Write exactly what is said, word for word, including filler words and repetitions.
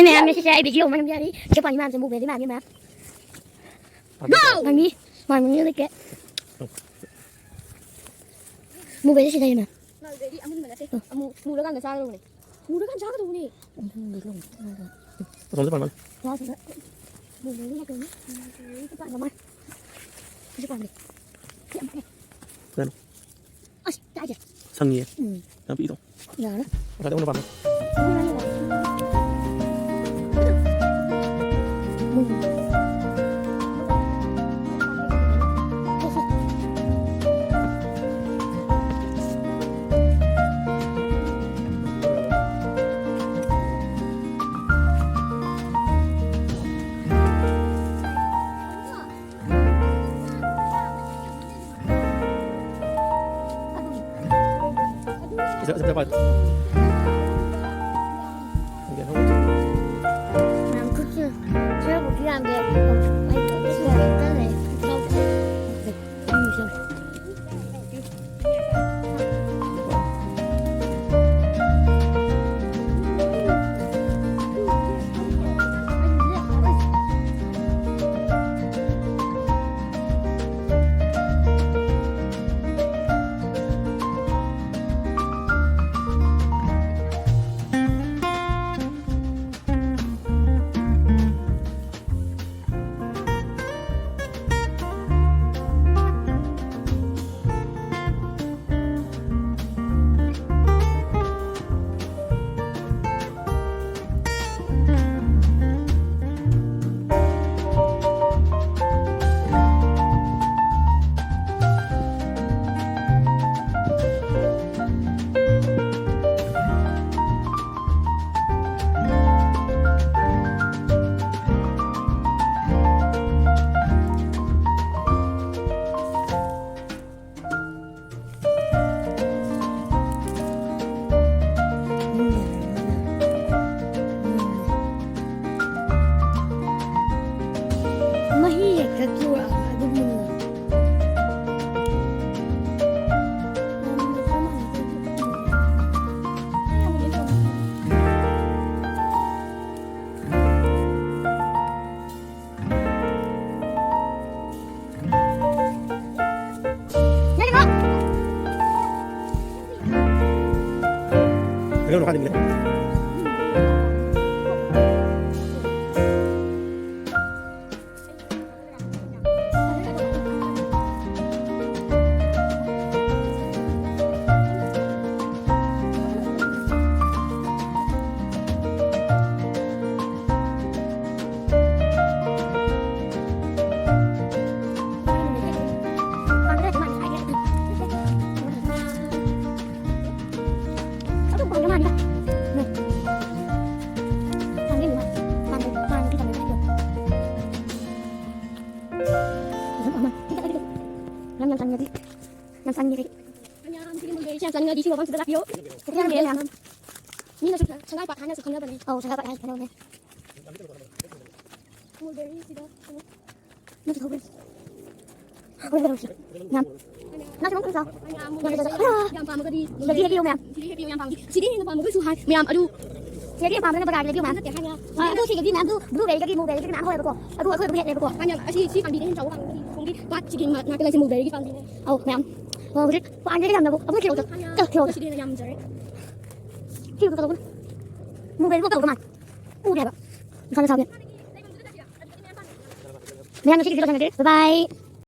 ꯃꯌꯥꯝ, ꯉꯁꯤꯁꯦ ꯑꯩ video ꯑꯃ ꯅꯝꯖꯔꯤ꯫ ꯏꯆꯦ ꯄꯥꯟꯕꯤ ꯃꯌꯥꯝꯁꯦ ꯃꯨꯕꯦꯗꯤ ꯃꯌꯥꯝꯒꯤ ꯃꯌꯥꯝ꯫ ꯃꯥꯡꯉꯤ, ꯃꯥꯡꯉꯤ ꯂꯩꯀꯦ꯫ ꯃꯨꯕꯦꯗꯤ ꯁꯤꯗ ꯂꯩꯃ꯫ ꯃꯨꯕꯦꯗꯤ ꯑꯃꯨꯟꯕ ꯅꯠꯇꯦ꯫ ꯑꯃꯨ-, ꯃꯨꯔꯀꯥꯟꯗ ꯆꯥꯒꯗꯧꯕꯅꯦ꯫ ꯃꯨꯔꯀꯥꯟꯗ ꯆꯥꯒꯗꯧꯕꯅꯦ꯫ ꯑꯁꯣꯝꯗ ꯄꯥꯟꯕ꯫ ꯃꯨꯕꯦꯗꯤ ꯅꯠꯇꯦ꯫ ꯃꯨꯕꯦꯗꯤ ꯄꯥꯟꯕ ꯃꯥꯜꯂꯦ꯫ ꯁꯤꯁꯨ ꯄꯥꯟꯕꯅꯦ꯫ ꯁꯤ ꯑꯃꯨꯛꯅꯦ꯫ ꯀꯩꯅꯣ? ꯑꯁ, ꯀꯥꯏꯗꯦ꯫ ꯁꯪꯉꯤꯌꯦ꯫ ꯎꯝ꯫ ꯌꯥꯝ ꯄꯤꯛꯏꯗꯣ꯫ ꯌꯥꯔꯦ꯫ ꯉꯁꯥꯏꯗꯩ ꯑꯩꯉꯣꯟꯗ ꯄꯥꯝꯃꯦ꯫ ꯎꯝ꯫ ꯆꯪꯉꯦ꯫ ꯃꯌꯥꯝ ꯁꯤꯒꯤ mulberry ꯁꯦ ꯌꯥꯝ ꯆꯥꯅꯤꯡꯉꯗꯤ ꯁꯤ ꯃꯐꯝꯁꯤꯗ ꯂꯥꯛꯄꯤꯌꯣ꯫ ꯀꯩꯊꯦꯜ ꯂꯩꯔꯦ ꯃꯌꯥꯝ꯫ ꯃꯤꯅꯁꯨ ꯁꯉꯥꯏ ꯄꯥꯠ ꯍꯥꯏꯅꯁꯨ ꯈꯪꯅꯕꯅꯦ꯫ ꯑꯧ, ꯁꯉꯥꯏ ꯄꯥꯠ ꯍꯥꯏꯅ ꯈꯪꯅꯕꯅꯦ꯫ Mulberry ꯁꯤꯗ ꯅꯠꯇꯦ, ꯊꯧꯕ꯭ꯔꯦ꯫ ꯍꯣꯏ, ꯍꯣꯏ, ꯍꯣꯏ꯫ ꯃꯌꯥꯝ꯫ ꯅꯪꯁꯨ ꯅꯪ ꯈꯔ ꯆꯥꯎ꯫ ꯌꯥꯝ ꯄꯥꯝꯃꯒꯗꯤ ꯁꯤꯗꯤ ꯍꯦꯛꯄꯤꯌꯨ ꯃꯌꯥꯝ꯫ ꯁꯤꯗꯤ ꯍꯦꯛꯄꯤꯌꯨ ꯌꯥꯝ ꯄꯥꯝꯃꯤ꯫ ꯁꯤꯗꯤ ꯍꯦꯟꯅ ꯄꯥꯝꯃꯒꯁꯨ ꯍꯥꯏ ꯃꯌꯥꯝ ꯑꯗꯨ꯫ ꯁꯤꯗꯤ ꯄꯥꯝꯃꯒꯅ ꯕꯖꯥꯔꯗ ꯂꯩꯕꯤꯌꯨ ꯃꯌꯥꯝ꯫ ꯅꯠꯇꯦ ꯍꯥꯏꯅ꯫ ꯑꯥ, ꯑꯗꯣ ꯁꯤꯗꯗꯤ ꯃꯌꯥꯝꯁꯨ blueberryꯗꯒꯤ mulberryꯗꯒꯤ ꯃꯌꯥꯝ ꯍꯧꯋꯦꯕꯀꯣ꯫ ꯑꯗꯨ ꯑꯩꯈꯣꯏ ꯑꯗꯨꯝ ꯍꯦꯛꯅꯦꯕꯀꯣ꯫ ꯃꯥꯅꯦ, ꯑꯁꯤ, ꯁꯤ ꯄꯥꯝꯕꯤꯗ ꯍꯦꯟꯅ ꯆꯥꯎꯕ ꯄꯥꯝꯃꯒꯗꯤ ꯁꯣꯝꯒꯤ ꯄꯥꯠꯁꯤꯒꯤ ꯃ-, ꯃꯅꯥꯛꯇ ꯂꯩꯁꯦ mulberryꯒꯤ ꯄꯥꯝꯕꯤꯅꯦ꯫ ꯑꯧ, ꯃꯌꯥꯝ꯫ ꯑꯣ, ꯍꯧꯖꯤꯛ ꯄꯥꯟꯒꯦ ꯌꯥꯝꯅꯕꯨ꯫ ꯑꯃꯨꯛ ꯊꯤꯔꯛꯑꯣ, ꯆꯠ-, ꯆꯠ-, ꯊꯤꯔꯛꯑꯣ, ꯆꯠ-꯫ ꯁꯤꯗꯤ ꯍꯦꯟꯅ ꯌꯥꯝꯖꯔꯦ꯫ ꯊꯤꯔꯛꯑꯣ, ꯆꯠꯂꯣ꯫ Mulberryꯕꯨ ꯀꯧꯕ ꯃꯥꯜꯂꯦ꯫ ꯎꯗꯦ ꯍꯥꯏꯕ꯫ ꯏꯁꯥꯅ ꯁꯥꯕꯅꯦ꯫ ꯃꯌꯥꯝ ꯉꯁꯤꯒꯤꯗꯤ ꯂꯣꯏꯁꯤꯟꯅꯔꯁꯤ꯫ Bye bye꯫